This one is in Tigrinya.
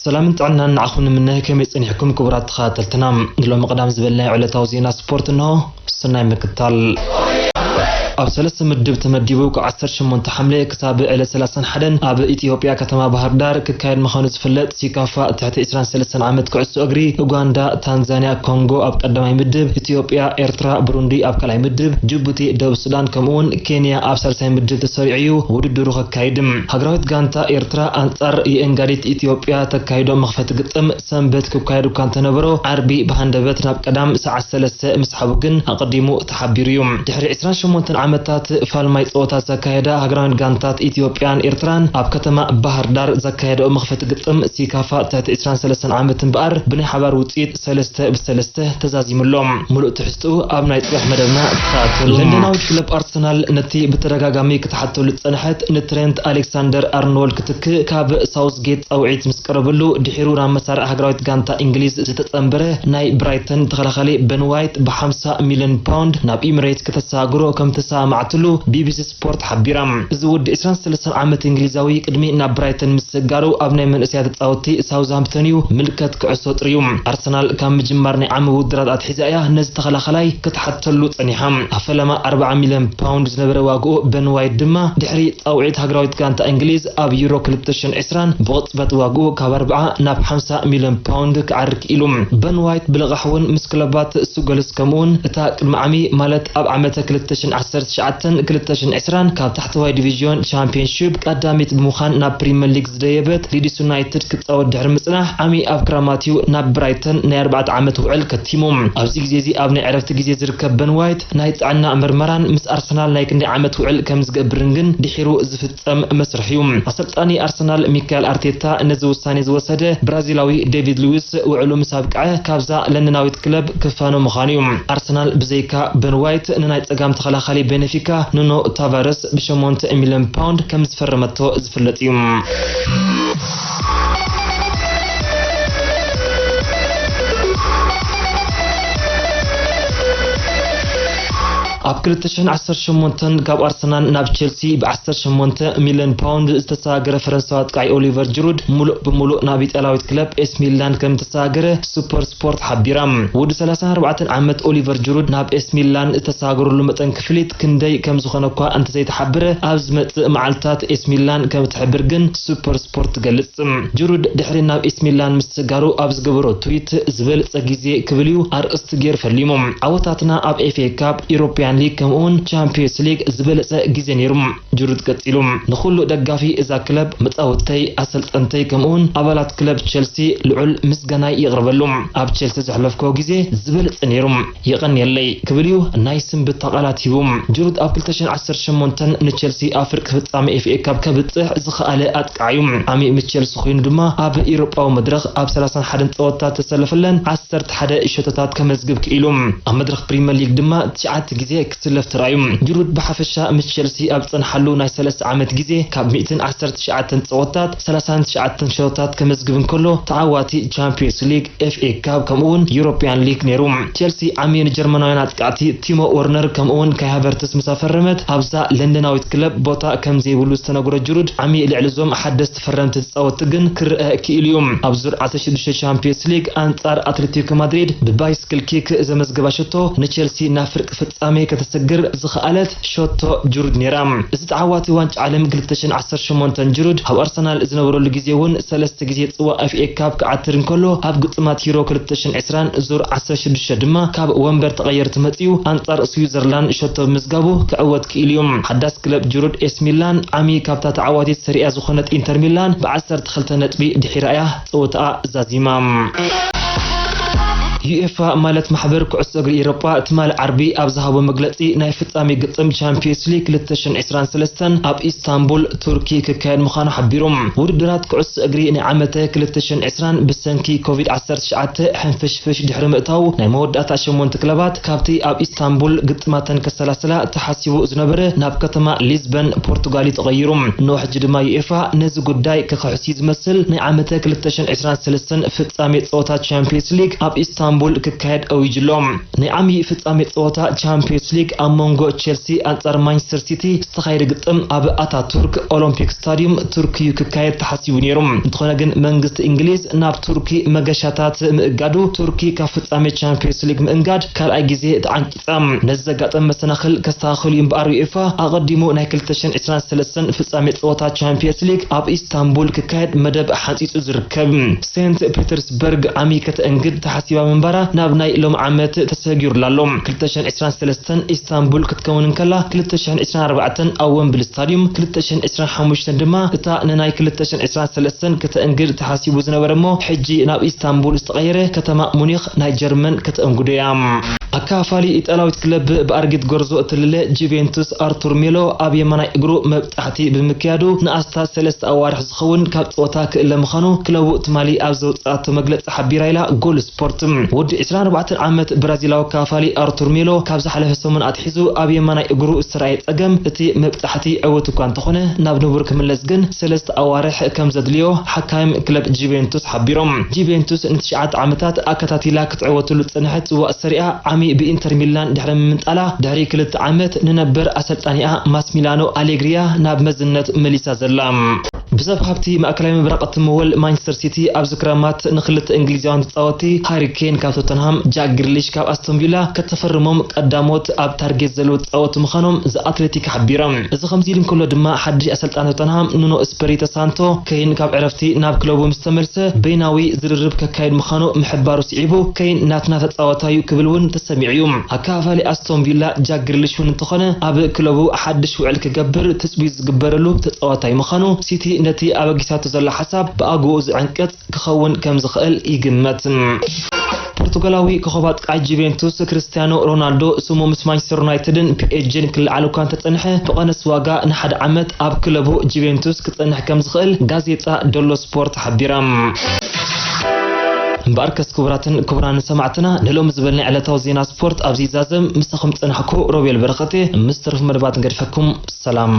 ሰላምን ጥዕናን ንዓኹም ንምነ። ከመይ ጸኒሕኩም ክቡራት ተኸታተልትና? ንሎሚ ቀዳም ዝበልናዮ ዕለታዊ ዜና ስፖርት እንሆ። ሰናይ ምክታል። ኣብ ሰለስተ ምድብ ተመዲቡ ካብ ዓሰርተ ሸሞንተ ሓምለ ክሳብ ዕለት ሰላሳን ሓደን ኣብ ኢትዮጵያ ከተማ ባህር ዳር ክካየድ ምዃኑ ዝፍለጥ ሲካፋ ትሕቲ ዕስራን ሰለስተን ዓመት ኩዕሶ እግሪ ኡጋንዳ፣ ታንዛንያ፣ ኮንጎ ኣብ ቀዳማይ ምድብ፣ ኢትዮጵያ፣ ኤርትራ፣ ብሩንዲ ኣብ ካልኣይ ምድብ፣ ጅቡቲ፣ ደቡብ ሱዳን ከምኡውን ኬንያ ኣብ ሳልሳይ ምድብ ተሰሪዑ እዩ ውድድሩ ከካይድ። ሃገራዊት ጋንታ ኤርትራ ኣንጻር የእንጋዲት ኢትዮጵያ ተካይዶ መኽፈቲ ግጥም ሰንበት ክካየድ እኳ እንተነበሮ፣ ዓርቢ ብሃንደበት ናብ ቀዳም ሰዓት ሰለስተ ምስሓቡ ግን ኣቐዲሙ ተሓቢሩ እዩ። ድሕሪ ዕስራን ሸሞንተን ዓመታት ፋልማይ ጸወታ ዘካየዳ ሃገራውያን ጋንታት ኢትዮጵያን ኤርትራን ኣብ ከተማ ባህር ዳር ዘካየደኦ መኽፈቲ ግጥም ሲካፋ ትሕቲ ዕስራን ሰለስተን ዓመት እምበኣር ብናይ ሓባር ውጽኢት ሰለስተ ብሰለስተ ተዛዚሙ ኣሎ። ሙሉእ ትሕዝትኡ ኣብ ናይ ጽባሕ መደብና ተኸታተሉ። ለንደናዊት ክለብ ኣርሰናል ነቲ ብተደጋጋሚ ክትሓተሉ ዝጸንሐት ንትሬንት ኣሌክሳንደር ኣርኖልድ ክትክእ ካብ ሳውዝጌት ጻውዒት ምስ ቀረበሉ ድሒሩ ናብ መሳርዕ ሃገራዊት ጋንታ እንግሊዝ ዝተጸንበረ ናይ ብራይተን ተኸላኻሊ በን ዋይት ብሓምሳ ሚልዮን ፓውንድ ናብ ኢሚሬትስ ከተሰጋግሮ ከም ተሰማማዓትሉ ቢቢሲ ስፖርት ሓቢራ። እዚ ወዲ ዕስራን ሰለስተን ዓመት እንግሊዛዊ ቅድሚ ናብ ብራይተን ምስግጋሩ ኣብ ናይ መንእሰያት ተጻወትቲ ሳውዝሃምፕተን እዩ ምልከት ክዕሶ ጥርዩ። ኣርሰናል ካብ ምጅማር ናይ ዓሚ ውድድራት ኣትሒዛ እያ ነዚ ተኸላኻላይ ክትሓተሉ ጸኒሓ። ኣብ ፈለማ ኣርብዓ ሚልዮን ፓውንድ ዝነበረ ዋግኡ በን ዋይት ድማ ድሕሪ ጻውዒት ሃገራዊት ጋንታ እንግሊዝ ኣብ ዩሮ ክልተ ሽሕን ዕስራን ብቕጽበት ዋግኡ ካብ ኣርብዓ ናብ ሓምሳ ሚልዮን ፓውንድ ክዓርግ ክኢሉ። በን ዋይት ብልቓሕ እውን ምስ ክለባት ሱገልስ ከምኡውን እታ ቅድሚ ዓሚ ማለት ኣብ ዓመተ ክልተ ሽሕን ዓሰርተ ትሽዓተን ክልተ ሽሕን ዕስራን ካብ ታሕተዋይ ዲቪዥዮን ቻምፒዮንሺፕ ቀዳሚት ብምዃን ናብ ፕሪምየር ሊግ ዝደየበት ሊድስ ዩናይትድ ክጻወት ድሕሪ ምጽናሕ ዓሚ ኣብ ክራማት እዩ ናብ ብራይተን ናይ ኣርባዕተ ዓመት ውዕል ከቲሙ። ኣብዚ ግዜ እዚ ኣብ ናይ ዕረፍቲ ግዜ ዝርከብ በን ዋይት ናይ ጥዕና ምርመራን ምስ ኣርሰናል ናይ ክንደይ ዓመት ውዕል ከም ዝገብርን ግን ድሒሩ ዝፍጸም መስርሕ እዩ። ኣሰልጣኒ ኣርሰናል ሚካኤል ኣርቴታ ነዚ ውሳኔ ዝወሰደ ብራዚላዊ ዴቪድ ሉዊስ ውዕሉ ምስ ኣብቅዐ ካብዛ ለንደናዊት ክለብ ክፋኖ ምዃኑ እዩ። ኣርሰናል ብዘይካ በን ዋይት ንናይ ጸጋም ተኸላኻሊ ቤነፊካ ኑኖ ታቫረስ ብሸሞንተ ሚልዮን ፓውንድ ከም ዝፈረመቶ ዝፍለጥ እዩ። ኣብ ክልተ ሽሕን ዓሰርተ ሸሞንተን ካብ ኣርሰናል ናብ ቸልሲ ብ ዓሰርተ ሸሞንተ ሚልዮን ፓውንድ ዝተሰጋገረ ፈረንሳዊ ኣጥቃዒ ኦሊቨር ጅሩድ፣ ሙሉእ ብሙሉእ ናብ ኢጣልያዊት ክለብ ኤስ ሚላን ከም ዝተሰጋገረ ሱፐር ስፖርት ሓቢራ። ወዲ ሰላሳን ኣርባዕተን ዓመት ኦሊቨር ጅሩድ ናብ ኤስ ሚላን ዝተሰጋገረሉ መጠን ክፍሊት ክንደይ ከም ዝኾነ እኳ እንተዘይተሓበረ፣ ኣብ ዝመጽእ መዓልታት ኤስ ሚላን ከም ትሕብር ግን ሱፐር ስፖርት ትገልጽ። ጅሩድ ድሕሪ ናብ ኤስ ሚላን ምስጋሩ ኣብ ዝገበሮ ትዊት፣ "ዝበለጸ ግዜ" ክብል እዩ ኣርእስቲ ገይሩ ፈሊሙ። "ዓወታትና ኣብ ኤፍ ኤ ካፕ፣ ኢሮፕያን ሊግ ከምኡውን ቻምፒዮንስ ሊግ ዝበለጸ ግዜ ነይሩ።" ጅሩድ ቀጺሉ፣ "ንኹሉ ደጋፊ እዛ ክለብ፣ መጻወትተይ፣ ኣሰልጠንተይ ከምኡውን ኣባላት ክለብ ቸልሲ ልዑል ምስጋናይ የቕርበሉ። ኣብ ቸልሲ ዘሕለፍክዎ ግዜ ዝበለጸ ነይሩ። የቐንየለይ" ክብል እዩ ናይ ስንብታ ቃላት ሂቡ። ጅሩድ ኣብ ክልተ ሽሕን ዓሰርተ ሸሞንተን ንቸልሲ ኣብ ፍርቂ ፍጻመ ኤፍ ኤ ካፕ ከብጽሕ ዝኸኣለ ኣጥቃዒ እዩ። ዓሚ ምስ ቸልሲ ኮይኑ ድማ ኣብ ኤውሮጳዊ መድረኽ ኣብ ሰላሳን ሓደን ጸወታታት ዝተሰለፈለን ዓሰርተ ሓደ ሸቶታት ከመዝግብ ክኢሉ። ኣብ መድረኽ ፕሪምየር ሊግ ድማ ትሽዓተ ግዜ ክስለፍ ተራእዩ። ጅሩድ ብሓፈሻ ምስ ቸልሲ ኣብ ዝጸንሓሉ ናይ ሰለስተ ዓመት ግዜ ካብ ሚእትን ዓሰርተ ትሽዓተን ጸወታታት ሰላሳን ትሽዓተን ሸቶታት ከመዝግብ እንከሎ፣ ተዓዋቲ ቻምፒዮንስ ሊግ፣ ኤፍ ኤ ካፕ ከምኡውን ዩሮፕያን ሊግ ነይሩ። ቸልሲ ዓሚ ንጀርመናውያን ኣጥቃዕቲ ቲሞ ወርነር ከምኡውን ካይ ሃቨርትስ ምስ ኣፈረመት፣ ኣብዛ ለንደናዊት ክለብ ቦታ ከም ዘይብሉ ዝተነግሮ ጅሩድ፣ ዓሚ ልዕሊ እዞም ሓደስቲ ፈረምቲ ተጻወትቲ ግን ክረአ ክኢሉ እዩ። ኣብ ዙር ዓሰርተ ሽዱሽተ ቻምፒዮንስ ሊግ ኣንጻር ኣትሌቲኮ ማድሪድ ብባይስክል ኪክ ዘመዝገባ ሸቶ ንቸልሲ ናብ ፍርቂ ፍጻሜ ከተሰግር ዝኸኣለት ሸቶ ጅሩድ ነይራ። እዚ ተዓዋቲ ዋንጫ ዓለም ክልተ ሽሕን ዓሰርተ ሸሞንተን ጅሩድ ኣብ ኣርሰናል ዝነበረሉ ግዜ እውን ሰለስተ ግዜ ጽዋእ ኤፍ ኤ ካፕ ክዓትር እንከሎ፣ ኣብ ግጥማት ዩሮ ክልተ ሽሕን ዕስራን ዙር ዓሰርተ ሽዱሽተ ድማ ካብ ወንበር ተቐየርቲ መጺኡ ኣንጻር ስዊዘርላንድ ሸቶ ብምዝጋቡ ክዕወት ክኢሉ እዩ። ሓዳስ ክለብ ጅሩድ ኤስ ሚላን ዓሚ ካብታ ተዓዋቲት ሰሪኣ ዝኾነት ኢንተር ሚላን ብዓሰርተ ክልተ ነጥቢ ድሒራ እያ ጸወታኣ ዛዚማ። ዩኤፋ ማለት ማሕበር ኩዕሶ እግሪ ኤውሮጳ ትማሊ ዓርቢ ኣብ ዝሃቦ መግለጺ፣ ናይ ፍጻሜ ግጥም ቻምፒዮንስ ሊግ ክልተ ሽሕን ዕስራን ሰለስተን ኣብ ኢስታንቡል ቱርኪ ክካየድ ምዃኑ ሓቢሩ። ውድድራት ኩዕሶ እግሪ ናይ ዓመተ ክልተ ሽሕን ዕስራን ብሰንኪ ኮቪድ ዓሰርተ ትሽዓተ ሕንፍሽፍሽ ድሕሪ ምእታዉ፣ ናይ መወዳእታ ሸሞንተ ክለባት ካብቲ ኣብ ኢስታንቡል ግጥማተን ከሰላስላ ተሓሲቡ ዝነበረ ናብ ከተማ ሊዝበን ፖርቱጋል እዩ ተቐይሩ። እንሆ ሕጂ ድማ ዩኤፋ ነዚ ጉዳይ ክኽሕስ እዩ ዝመስል ናይ ዓመተ ክልተ ሽሕን ዕስራን ሰለስተን ፍጻሜ ጸወታ ቻምፒዮንስ ሊግ ኣብ ኢስታንቡል ኢስታንቡል ክካየድ ኣዊጁ ኣሎ። ናይ ዓሚ ፍጻሜ ጸወታ ቻምፒዮንስ ሊግ ኣብ መንጎ ቸልሲ ኣንጻር ማንቸስተር ሲቲ ዝተኻየደ ግጥም ኣብ ኣታቱርክ ኦሎምፒክ ስታዲየም ቱርክ እዩ ክካየድ ተሓሲቡ ነይሩ። እንተኾነ ግን መንግስቲ እንግሊዝ ናብ ቱርኪ መገሻታት ምእጋዱ ቱርኪ ካብ ፍጻሜ ቻምፒዮንስ ሊግ ምእንጋድ ካልኣይ ግዜ ተዓንቂጻ። ነዚ ዘጋጠመ መሰናኽል ከስተኻኽል እዩ እምበኣር ዩኤፋ ኣቐዲሙ ናይ ክልተ ሽሕን ዕስራን ሰለስተን ፍጻሜ ጸወታ ቻምፒዮንስ ሊግ ኣብ ኢስታንቡል ክካየድ መደብ ሓንጺጹ ዝርከብ። ሴንት ፒተርስበርግ ዓሚ ከተእንግድ ተሓሲባ ምንባራ ናብ ናይ ሎም ዓመት ተሰጊሩላ ኣሎ። ክልተ ሽሕን ዕስራን ሰለስተን ኢስታንቡል ክትከውን እንከላ፣ ክልተ ሽሕን ዕስራን ኣርባዕተን ኣብ ወምብል ስታዲየም፣ ክልተ ሽሕን ዕስራን ሓሙሽተን ድማ እታ ንናይ ክልተ ሽሕን ዕስራን ሰለስተን ከተእንግድ ተሓሲቡ ዝነበረ እሞ፣ ሕጂ ናብ ኢስታንቡል ዝተቐየረ ከተማ ሙኒኽ ናይ ጀርመን ከተእንግዶ እያ። ኣካፋሊ ኢጣልያዊት ክለብ ብኣርጊት ጎርዞ እትልለ ጁቬንቱስ ኣርቱር ሜሎ ኣብ የማናይ እግሩ መብጻሕቲ ብምክያዱ ንኣስታት ሰለስተ ኣዋርሕ ዝኸውን ካብ ጸወታ ክእለ ምዃኑ ክለቡ ትማሊ ኣብ ዘውጽኣቶ መግለጺ ሓቢራ ኢላ ጎል ስፖርት። ወዲ ዕስራን ኣርባዕተን ዓመት ብራዚላዊ ኣካፋሊ ኣርቱር ሜሎ ካብ ዝሓለፈ ሰሙን ኣትሒዙ ኣብ የማናይ እግሩ ዝተራእየ ጸገም እቲ መብጻሕቲ ዕዉት እኳ እንተኾነ ናብ ንቡር ክምለስ ግን ሰለስተ ኣዋርሕ ከም ዘድልዮ ሓካይም ክለብ ጁቬንቱስ ሓቢሮም። ጁቬንቱስ ንትሽዓተ ዓመታት ኣከታቲላ ክትዕወትሉ ዝጸንሐት ጽዋእ ሰሪኣ ዓሚ ብኢንተር ሚላን ድሕሪ ምምንጣላ፣ ድሕሪ ክልተ ዓመት ንነበር ኣሰልጣኒኣ ማስሚላኖ ኣሌግሪያ ናብ መዝነት መሊሳ ዘላ። ብሰብ ሃብቲ ማእከላይ ምብራቕ እትምወል ማንቸስተር ሲቲ ኣብዚ ክረማት ንክልተ እንግሊዛውያን ተጻወትቲ ሃሪ ኬን ካብ ቶተንሃም፣ ጃክ ግሪሊሽ ካብ ኣስቶን ቪላ ከተፈርሞም ቀዳሞት ኣብ ታርጌት ዘለዉ ተጻወትቲ ምዃኖም ዘ ኣትሌቲክ ሓቢሮም። እዚ ከምዚ ኢሉ እንከሎ ድማ ሓድሽ ኣሰልጣኒ ቶተንሃም ኑኖ ስፒሪቶ ሳንቶ ኬን ካብ ዕረፍቲ ናብ ክለቡ ምስ ተመልሰ በይናዊ ዝርርብ ከካይድ ምዃኑ ምሕባሩ ስዒቡ ኬን ናትና ተጻዋታይ እዩ ክብል እውን ተሰሚዑ እዩ። ኣካፋሊ ኣስቶን ቪላ ጃክ ግሪሊሽ እውን እንተኾነ ኣብ ክለቡ ሓድሽ ውዕል ክገብር ትጽቢት ዝግበረሉ ተጻዋታይ ምዃኑ ሲቲ ነቲ ኣበጊሳቶ ዘሎ ሓሳብ ብኣግኡ ዝዕንቅጽ ክኸውን ከም ዝኽእል ይግመት። ፖርቱጋላዊ ኮኸብ ኣጥቃዒ ጁቬንቱስ ክርስቲያኖ ሮናልዶ ስሙ ምስ ማንቸስተር ዩናይትድን ፒኤስጂን ክለዓል እኳ እንተጸንሐ ብቐነስ ዋጋ ንሓደ ዓመት ኣብ ክለቡ ጁቬንቱስ ክጸንሕ ከም ዝኽእል ጋዜጣ ዶሎ ስፖርት ሓቢራ። እምበኣርከስ ክቡራትን ክቡራን ሰማዕትና ንሎሚ ዝበልና ዕለታዊ ዜና ስፖርት ኣብዚ ይዛዘም። ምሳኹም ጸናሕኩ ሮቤል በረኸቴ ምስ ተረፉ መደባት ንገድፈኩም። ሰላም።